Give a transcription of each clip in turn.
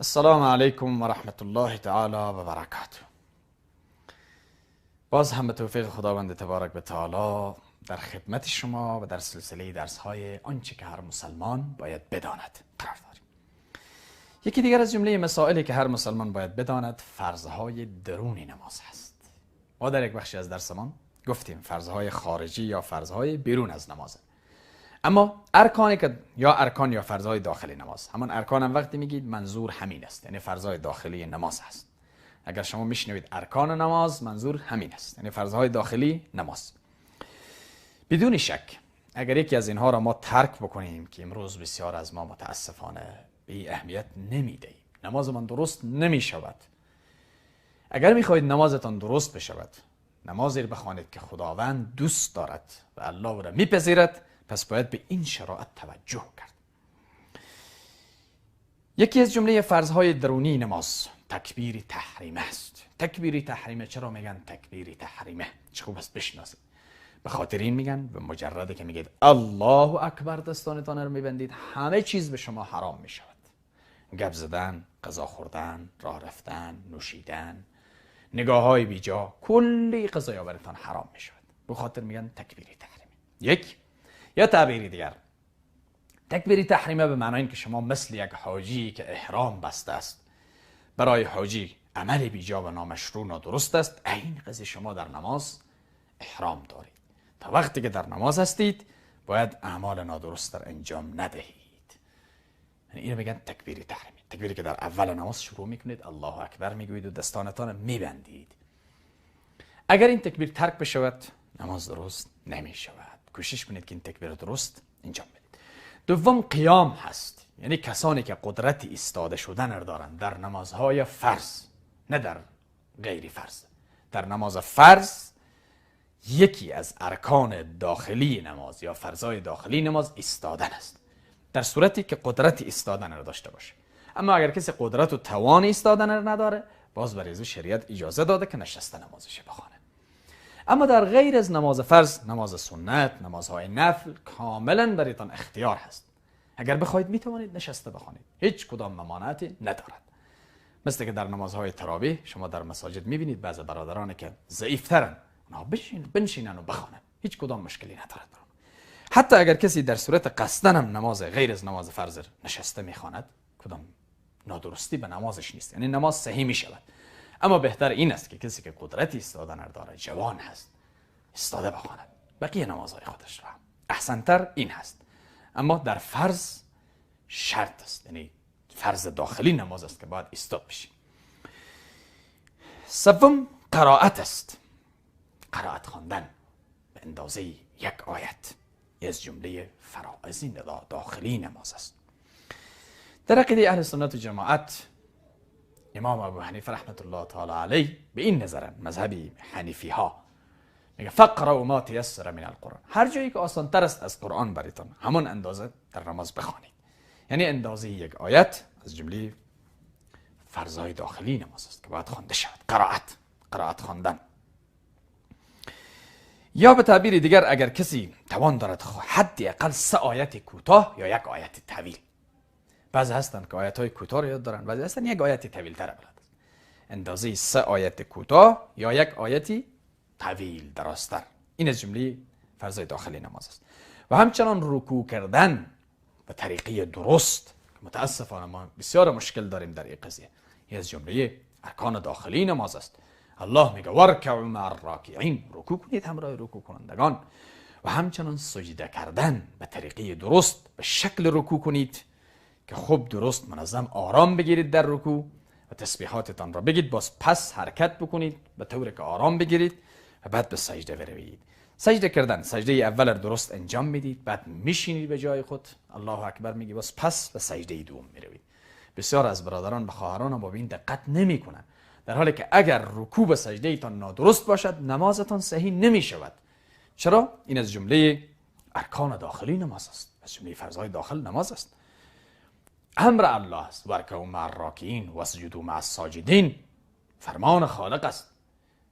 السلام علیکم و رحمت الله تعالی و برکاته. باز هم به توفیق خداوند تبارک و تعالی در خدمت شما و در سلسله درس های آنچه که هر مسلمان باید بداند قرار داریم. یکی دیگر از جمله مسائلی که هر مسلمان باید بداند فرضهای درون نماز هست. ما در یک بخشی از درسمان گفتیم فرضهای خارجی یا فرضهای بیرون از نماز. اما ارکانی که یا ارکان یا فرضهای داخلی نماز، همان ارکان هم وقتی میگید منظور همین است، یعنی فرضهای داخلی نماز هست. اگر شما میشنوید ارکان نماز، منظور همین است، یعنی فرضهای داخلی نماز. بدون شک اگر یکی از اینها را ما ترک بکنیم که امروز بسیار از ما متاسفانه به اهمیت نمیدهیم، نمازمان درست نمیشود. اگر میخواهید نمازتان درست بشود، نمازی را بخوانید که خداوند دوست دارد و الله را میپذیرد، پس باید به این شرایط توجه کرد. یکی از جمله فرضهای درونی نماز تکبیر تحریمه است. تکبیر تحریمه چرا میگن تکبیر تحریمه؟ چه خوب است بشناسید. به خاطر این میگن به مجرده که میگید الله اکبر دستانتان رو میبندید، همه چیز به شما حرام میشود. گپ زدن، غذا خوردن، راه رفتن، نوشیدن، نگاه های بیجا، کلی غذایا براتان حرام میشود. به خاطر میگن تکبیر تحریمه. یک یا تعبیری دیگر، تکبیر تحریمه به معنای اینکه شما مثل یک حاجی که احرام بسته است، برای حاجی عمل بیجا و نامشروع نادرست است، این قضیه شما در نماز احرام دارید. تا وقتی که در نماز هستید باید اعمال نادرست در انجام ندهید. یعنی اینو میگن تکبیر تحریمی، تکبیری که در اول نماز شروع میکنید، الله اکبر میگویید و دستانتان میبندید. اگر این تکبیر ترک بشود نماز درست نمیشود. کوشش کنید که این تکبیر درست انجام بدید. دوم قیام هست، یعنی کسانی که قدرت ایستاده شدن را دارند در نمازهای فرض، نه در غیر فرض. در نماز فرض یکی از ارکان داخلی نماز یا فرضای داخلی نماز ایستادن است، در صورتی که قدرت ایستادن را داشته باشه. اما اگر کسی قدرت و توان ایستادن را نداره، باز برای او شریعت اجازه داده که نشسته نمازش بخونه. اما در غیر از نماز فرض، نماز سنت، نمازهای نفل کاملا برایتان اختیار هست. اگر بخواید میتوانید نشسته بخوانید، هیچ کدام ممانعتی ندارد. مثل که در نمازهای تراویح شما در مساجد میبینید بعض برادران که ضعیفترن، اونها بنشینن و بخوانن، هیچ کدام مشکلی ندارد. حتی اگر کسی در صورت قصدن هم نماز غیر از نماز فرض نشسته میخواند، کدام نادرستی به نمازش نیست، یعنی نماز صحیح میشود. اما بهتر این است که کسی که قدرت ایستادن داره، جوان هست، ایستاده بخواند بقیه نمازهای خودش را، احسنتر این هست. اما در فرض شرط است، یعنی فرض داخلی نماز است که باید ایستاد بشی. سوم قرائت است، قرائت خواندن به اندازه یک آیت از جمله فرائض داخلی نماز است. در عقیده اهل سنت و جماعت امام ابو حنیفه رحمت الله تعالی علیه به این نظرن، مذهبی حنیفی ها میگه فقرأوا ما تیسر من القرآن، هر جایی که آسان تر است از قرآن برایتان همون اندازه در نماز بخوانید. یعنی اندازه یک آیت از جمله فرضهای داخلی نماز است که باید خوانده شود. قرائت خواندن. یا به تعبیر دیگر اگر کسی توان دارد حداقل 3 آیت کوتاه یا یک آیت طویل. بعضی هستند که آیت های کوتاه رو یاد دارن، بعضی هستند یک آیت طویل تر بلد. اندازه 3 آیت کوتاه یا یک آیت طویل درازتر، این از جمله فرض داخلی نماز است. و همچنان رکوع کردن به طریقه درست، متاسفانه ما بسیار مشکل داریم در این قضیه، این از جمله ارکان داخلی نماز است. الله میگه وارکعوا مع الراکعین، رکوع کنید همراه رکوع کنندگان. و همچنان سجده کردن به طریقه درست، به شکل رکوع کنید که خوب درست منظم آرام بگیرید در رکوع و تسبیحاتتان را بگید، باز پس حرکت بکنید به طور که آرام بگیرید و بعد به سجده بروید. سجده کردن، سجده اول را درست انجام میدید، بعد میشینید به جای خود، الله اکبر میگی، باز پس به سجده دوم میروید. بسیار از برادران و خواهران با این دقت نمیکنن، در حالی که اگر رکوع به سجده ایتان نادرست باشد نمازتان صحیح نمیشود. چرا؟ این از جمله ارکان داخلی نماز است، از جمله فرضهای داخل نماز است. امر الله است، وارکعوا مع الراکعین واسجدوا مع الساجدین، فرمان خالق است.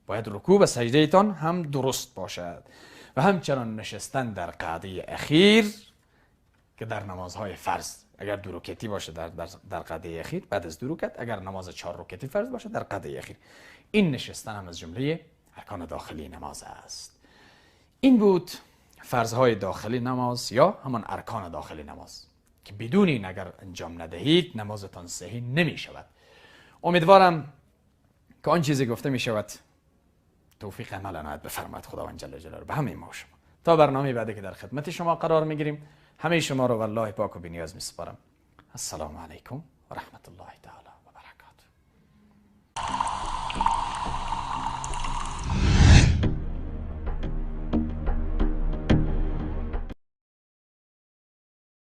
باید رکوع و سجده ایتان هم درست باشد. و همچنان نشستن در قعده اخیر که در نمازهای فرض اگر دو رکعتی باشه در قعده اخیر بعد از دو رکعت، اگر نماز 4 رکعتی فرض باشه در قعده اخیر. این نشستن هم از جمله ارکان داخلی نماز است. این بود فرضهای داخلی نماز یا همان ارکان داخلی نماز که بدون این اگر انجام ندهید نمازتان صحیح نمی شود. امیدوارم که آن چیزی گفته می شود توفیق عمل عنایت بفرماید خداوند جل جلاله به همه ما و شما. تا برنامه بعدی که در خدمت شما قرار می گیریم، همه شما رو والله پاک و بی نیاز می سپارم. السلام علیکم و رحمت الله تعالی.